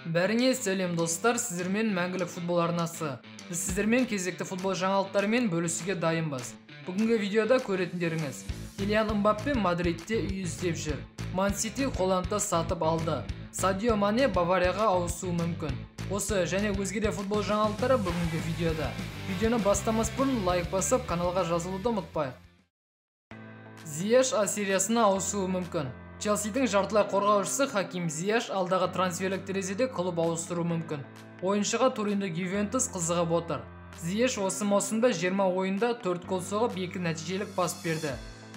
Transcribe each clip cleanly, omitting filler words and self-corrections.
Бәріңе сәлем, достар, сіздермен Мәңгілік футбол арнасы. Біз сіздермен кезекті футбол жаңалықтарымен бөлісуге дайынбыз. Бүгінгі видеода көретіндеріңіз: Килиан Мбаппе Мадридте үй іздеп жүр. Ман Сити Холландты сатып алды. Садио Мане Баварияға ауысуы мүмкін. Осы және өзге де футбол жаңалықтары бүгінгі видеода. Видеоны бастамас бұрын лайк басып, каналға жазылуды ұмытпайық. Зияш А сериясына ауысуы мүмкін. Челсидің жартылай қорғаушысы Хаким Зияш алдағы трансферлік терезеде клуб ауыстыруы мүмкін. Ойыншыға Туриндік Ювентус қызығып отыр. Зияш осы маусымда 20 ойында 4 гол соғып, 2 нәтижелік пас берді.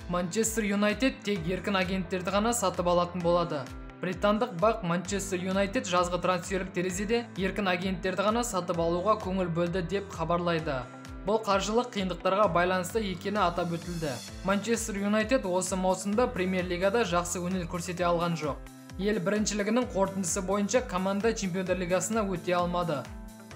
Манчестер Юнайтед тек еркін агенттерді ғана сатып алатын болады. Британдық бақ Манчестер Юнайтед жазғы трансферлік терезеде еркін агенттерді ғана сатып алуға көңіл бөлді деп хабарлайды. Бұл қаржылық қиындықтарға байланысты екені атап өтілді. Манчестер Юнайтед осы маусымда премьер-лигада жақсы өнер көрсете алған жоқ. Ел біріншілігінің қорытындысы бойынша команда Чемпиондар лигасына өте алмады.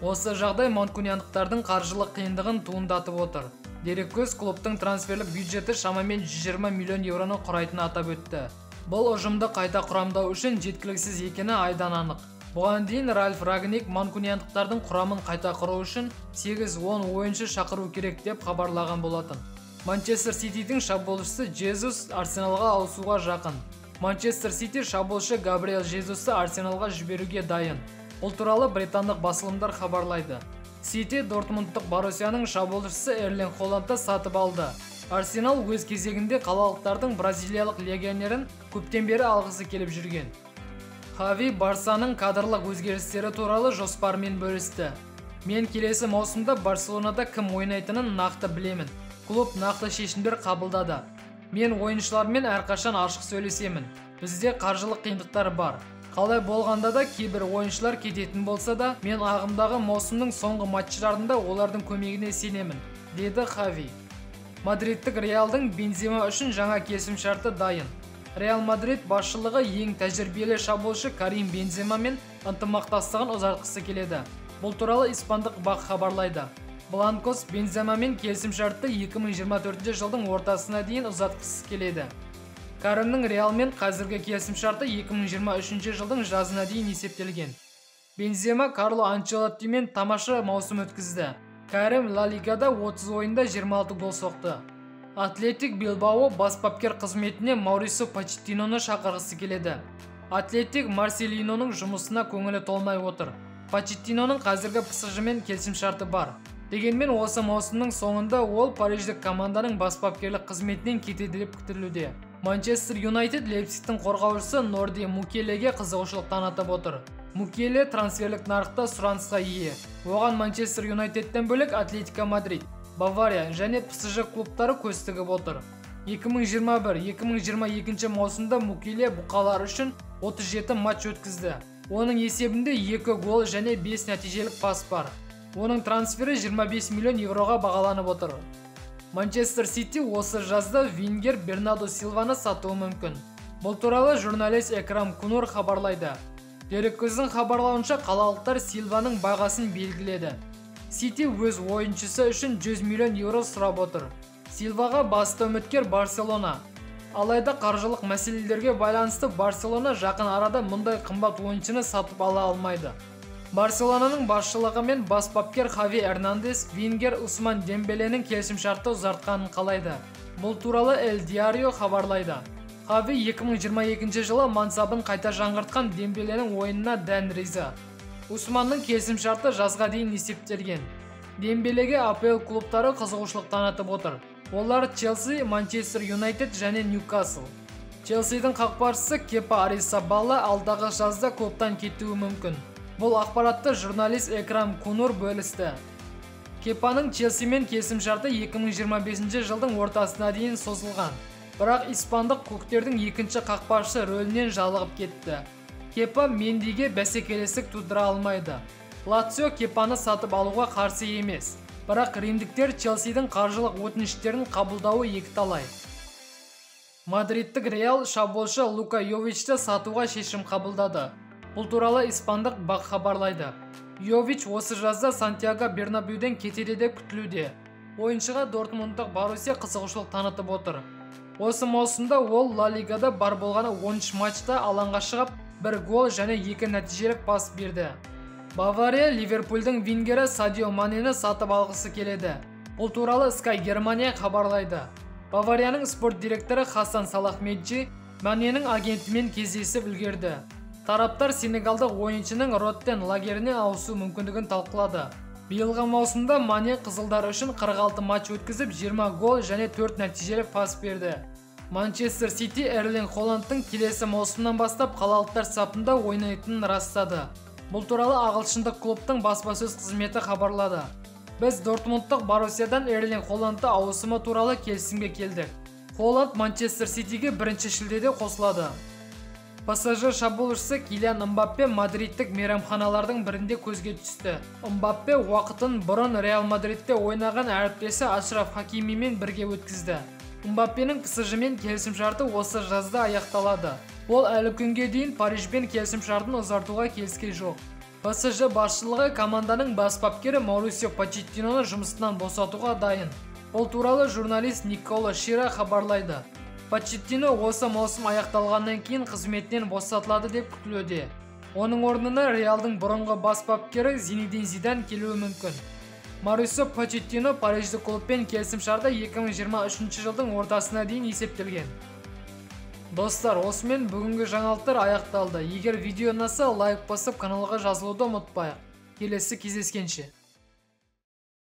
Осы жағдай манкуниандықтардың қаржылық қиындығын туындатып отыр. Дереккөз клубтың трансферлік бюджеті шамамен 120 миллион евроны құрайтынын атап өтті. Бұл ұжымды қайта құрамдау үшін жеткіліксіз екені айдан анық. Бұған дейін Ральф Рагник манкуниандықтардың құрамын қайта құру үшін 8-10 ойыншы шақыру керек деп хабарлаған болатын. Манчестер Ситидің шабуылшысы Жезус Арсеналға ауысуға жақын. Манчестер Сити шабуылшы Габриэл Жезусты Арсеналға жіберуге дайын. Бұл туралы британдық басылымдар хабарлайды. Сити Дортмундтық Боруссияның шабуылшысы Эрлинг Холландты сатып алды. Арсенал өз кезегінде қалалықтардың бразилиялық легионерін көптен бері алғысы келіп жүрген. Хави Барсаның кадрлық өзгерістері туралы жоспарымен бөлісті. Мен келесі маусымда Барселонада кім ойнайтынын нақты білемін. Клуб нақты шешімдер қабылдады. Мен ойыншылармен әрқашан ашық сөйлесемін. Бізде қаржылық қиындықтар бар. Қалай болғанда да кейбір ойыншылар кететін болса да, мен ағымдағы маусымның соңғы матчтарында олардың көмегіне сенемін, деді Хави. Мадридтік Реалдың Бензема үшін жаңа келісімшарты дайын. Реал Мадрид басшылығы ең тәжірибелі шабуылшы Карим Бенземамен ынтымақтастығын ұзартқысы келеді. Бұл туралы испандық бақ хабарлайды. Бланкос Бенземамен келісімшартты 2024 жылдың ортасына дейін ұзартқысы келеді. Каримнің Реалмен қазіргі келісімшарты 2023 жылдың жазына дейін есептелген. Бензема Карло Анчелоттимен тамаша маусым өткізді. Карим Ла Лигада 30 ойында 26 гол соқты. Атлетик Билбао бас бапкер қызметіне Маурисио Почеттиноны шақырғысы келеді. Атлетик Марселиноның жұмысына көңілі толмай отыр. Почеттиноның қазіргі ПСЖ-мен келісімшарты бар. Дегенмен осы маусымның соңында ол париждік команданың бас бапкерлік қызметінен кетеді деп күтілуде. Манчестер Юнайтед Лейпцигтің қорғаушысы Норди Мукелеге қызығушылық танытып отыр. Мукеле трансферлік нарықта сұранысқа ие. Оған Манчестер Юнайтедтен бөлек Атлетико Мадрид, Бавария және ПСЖ клубтары көз тігіп отыр. 2021-2022 маусымда Мукеле бұқалар үшін 37 матч өткізді. Оның есебінде 2 гол және 5 нәтижелік пас бар. Оның трансфері 25 миллион евроға бағаланып отыр. Манчестер Сити осы жазда вингер Бернардо Силваны сатуы мүмкін. Бұл туралы журналист Экрам Кунур хабарлайды. Дереккөздің хабарлауынша, қалалықтар Силваның бағасын белгіледі. Сити өз ойыншысы үшін 100 миллион евро сұрап отыр. Силваға басты үміткер Барселона. Алайда қаржылық мәселелерге байланысты Барселона жақын арада мұндай қымбат ойыншыны сатып ала алмайды. Барселонаның басшылығы мен бас бапкер Хави Эрнандес вингер Усман Дембеленің келісімшартты ұзартқанын қалайды. Бұл туралы Эль Диарио хабарлайды. Хави 2022 жылы мансабын қайта жаңғыртқан Дембеленің ойынына дән риза. Усманның келісімшарты жазға дейін есептелген. Дембелеге АПЛ клубтары қызығушылық танытып отыр. Олар Челси, Манчестер Юнайтед және Ньюкасл. Челсидің қақпашысы Кепа Аррисабала алдағы жазда клубтан кетуі мүмкін. Бұл ақпаратты журналист Экрам Кунур бөлісті. Кепаның Челсимен келісімшарты 2025 жылдың ортасына дейін созылған. Бірақ испандық көктердің екінші қақпашы рөлінен жалығып кетті. Кепа Мендиге бәсекелестік тудыра алмайды. Лацио Кепаны сатып алуға қарсы емес. Бірақ римдіктер Челсидің қаржылық өтініштерін қабылдауы екіталай. Мадридтік Реал шабуылшы Лука Йовичті сатуға шешім қабылдады. Бұл туралы испандық бақ хабарлайды. Йович осы жазда Сантьяго Бернабюден кетеді деп күтілуде. Ойыншыға Дортмундтық Боруссия қызығушылық танытып отыр. Осы маусымда ол Ла Лигада бар болғаны 13 матчта алаңға шығып, 1 гол және 2 нәтижелік пас берді. Бавария Ливерпульдің вингері Садио Манені сатып алғысы келеді. Бұл туралы Sky Германия хабарлайды. Баварияның спорт директоры Хасан Салахмеджи Маненің агентімен кездесіп үлгерді. Тараптар сенегалдық ойыншының Роттен лагеріне ауысу мүмкіндігін талқылады. Биылғы маусымда Мане қызылдар үшін 46 матч өткізіп, 20 гол және 4 нәтижелі пас берді. Манчестер Сити Эрлинг Холландтың келесі маусымнан бастап қалалықтар сапында ойнайтынын растады. Бұл туралы ағылшындық клубтың баспасөз қызметі хабарлады. Біз Дортмундтық Боруссиядан Эрлинг Холландты ауысымы туралы келісімге келдік. Холланд Манчестер Ситиге 1 шілдеде қосылады. ПСЖ шабуылшысы Килиан Мбаппе мадридтік мейрамханалардың бірінде көзге түсті. Мбаппе уақытын бұрын Реал Мадридте ойнаған әріптесі Ашраф Хакимимен бірге өткізді. Мбаппенің ПСЖ-мен келісімшарты осы жазда аяқталады. Ол әлі күнге дейін Парижбен келісімшартын ұзартуға келіскен жоқ. ПСЖ басшылығы команданың бас бапкері Маурисио Почеттиноны жұмысынан босатуға дайын. Бұл туралы журналист Никола Шира хабарлайды. Почеттино осы маусым аяқталғаннан кейін қызметінен босатылады деп күтілуде. Оның орнына Реалдың бұрынғы бас бапкері Зинедин Зидан келуі мүмкін. Маурисио Почеттино париждік клубпен келісімшарты 2023 жылдың ортасына дейін есептелген. Достар, осымен бүгінгі жаңалықтар аяқталды. Егер видео ұнаса, лайк басып, каналға жазылуды ұмытпайық. Келесі кездескенше.